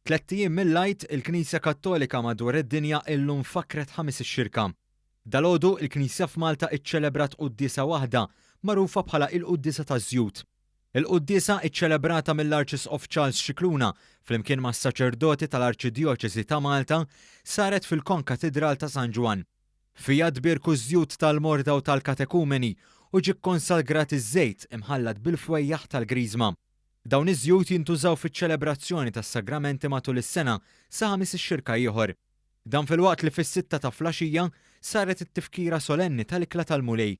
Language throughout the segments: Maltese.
Tlett ijiem mill-Għid, il-Knisja Kattolika madwar id-dinja illum fakkret Ħamis ix-Xirka. Dalgħodu, il-Knisja f'Malta iċċelebrat quddiesa waħda, magħrufa bħala il-Quddiesa taż-Żjut. Il-quddiesa, iċċelebrata mill-Arċisqof Charles Scicluna flimkien mas-saċerdoti tal-Arċidjoċesi ta' Malta, saret fil-Konkatidral ta' San Ġwann. Fiha tbierku ż-żjut tal-morda u tal-katekumeni u ġie kkonsagrat iż-żejt imħallat bil-fwejjaħ tal-Griżma. Dawn iż-żjut jintużaw fiċ-ċelebrazzjoni tas-sagramenti matul is-sena sa Ħamis ix-Xirka ieħor. Dan filwaqt li fis-sitta ta' flaxija saret it-tifkira solenni tal-Ikla tal-Mulej.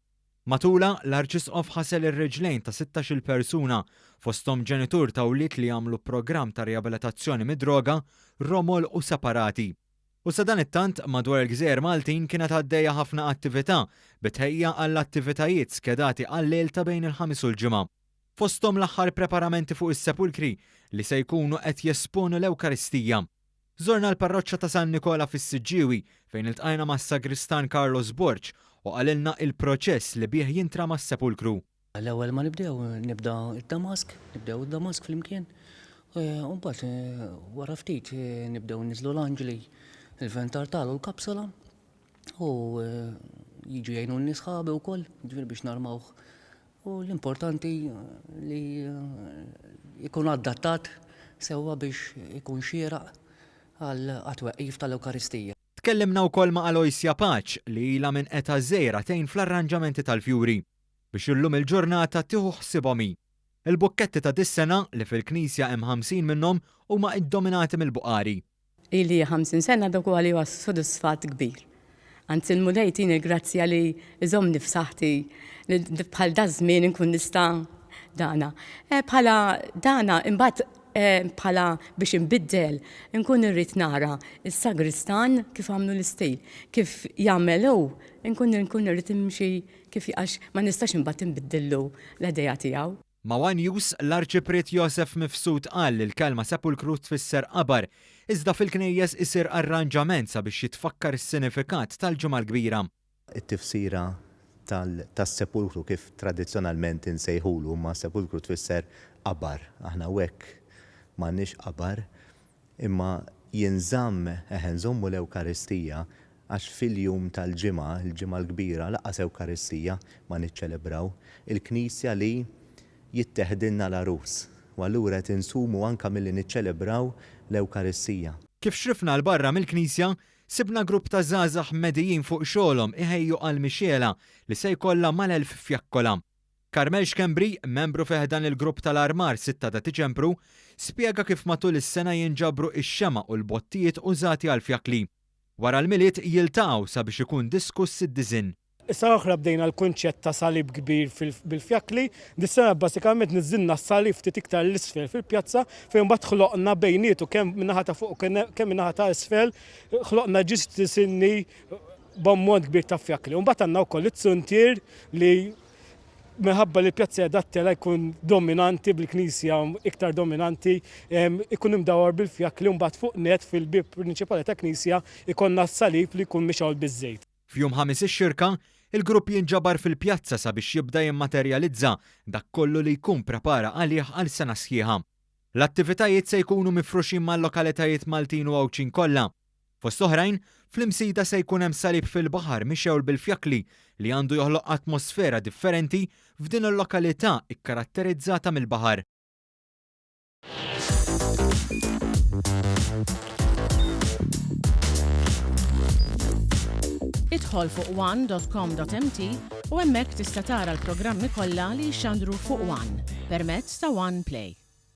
Matulha, l-Arċisqof ħasel ir-riġlejn ta' sittax-il persuna, fosthom ġenitur ta' wlied li għamlu programm ta' riabilitazzjoni mid-droga, romol u separati. U sadanittant, madwar il-gżejjer Maltin kienet għaddejja ħafna attività bi tħejjija għall-attivitajiet skedati għal-lejl ta' bejn il-Ħamis u l-Ġimgħa. Fosthom l-aħħar preparamenti fuq is-sepulkri li se jkunu qed jesponu l-Ewkaristija. Żorna l-Parroċċa ta' San Nikola fis-Siġġiewi fejn iltqajna mas-Sagristan Carlos Borg u qalilna il-proċess li bih jintrama s-sepulkru. L-ewwel ma nibdew, nibda d-damask, nibdew id-damask flimkien, u mbagħad wara ftit nibdew niżlu l-anġli, il-ventartal u l-kapsula, u jiġu jgħinuni sħabi wkoll, ġifieri biex narmawh U l-importanti li jkun adattat sewwa biex ikun xieraq għat-twaqqif tal-Ewkaristija. Tkellimna wkoll ma' Aloysia Pace li ilha minn età żgħira tgħin fl-arranġamenti tal-fjuri, biex illum il-ġurnata tieħu ħsiebhom hi. Il-bukketti ta' dis-sena, li fil-knisja hemm 50 minnhom, huma iddominati mill-buqari. Ili 50 sena dak huwa li huwa sodisfatt kbir. Anzi l-Mulej jtini l-grazzja li jżommni f'saħħti li bħal daż-żmien inkun nista' dana. Eh, bħala dana imbagħad eh, bħala biex inbiddel inkun irrid nara s-sagristan kif għamlu l-istil, kif jagħmel hu, inkun inkun irrid imxi kif għax ma nistax imbagħad inbiddillu l-idea tiegħu. Ma' one News, l-Arċipriet Josef Mifsud qal li l-kelma sepulkru tfisser qabar, iżda fil-knejjes isir arranġament sabiex jitfakkar is-sinifikat tal-Ġimgħa l-Kbira. It-tifsira tas-sepulkru kif tradizzjonalment insejħulu, imma sepulkru tfisser qabar. Aħna hawnhekk m'għandniex qabar, imma jinżamm, eħe, nżommu l-Ewkaristija Għax fil-jum tal-Ġimgħa, il-Ġimgħa l-Kbira, lanqas Ewkaristija ma niċċelebraw. Il-Knisja li jitteħdilna l-għarus. U allura qed insumu anke milli niċċelebraw l-Ewkaristija. Kif xrifna 'l barra mill-knisja, sibna grupp ta' żgħażagħ medijin fuq xogħolhom iħejju għall-mixgħela li se jkollha mal-1000 fjakkola. Carmel Schembri, membru fi ħdan il-grupp tal-armar Sitta ta' Diċembru, spjega kif matul is-sena jinġabru x-xemgħa u l-bottijiet użati għall-fjakkli. Wara l-Milied jiltaqgħu sabiex ikun diskuss id-diżinn. Is-sena l-oħra bdejna l-kunċett ta' salib kbir bil-fjakkli, dis-sena basikament niżżilna s-salib ftit iktar 'l isfel fil-pjazza fejn imbagħad ħloqna bejnietu kemm min-naħa ta' fuq u kemm min-naħa ta' isfel ħloqna ġiex disinni b'ammont kbir ta' fjakkli. U mbagħad għandna wkoll it-suntier li minħabba li l-pjazza qiegħda ttela' jkun dominanti bil-knisja iktar dominanti, ikun imdawwar bil-fjakkli u mbagħad fuq nett fil-bieb prinċipali ta' knisja jkollna s-salib li jkun mixgħul biż-żejt. F'jum Ħamis ix-Xirka, il-grupp jinġabar fil-pjazza sabiex jibda jimmaterjalizza dak kollu li jkun prepara għalih għal sena sħiħa. L-attivitajiet se jkunu mifruxin mal-lokalitajiet Maltin u Għawdxin kollha. Fost oħrajn, fl-Imsida se jkun hemm salib fil-baħar mixgħul bil-fjakkli li għandu joħloq atmosfera differenti f'din il-lokalità kkaratterizzata mill-baħar. Idħol fuq one.com.mt u hemmhekk tista' tara l-programmi kollha li jixxandru fuq One permezz ta' One Play.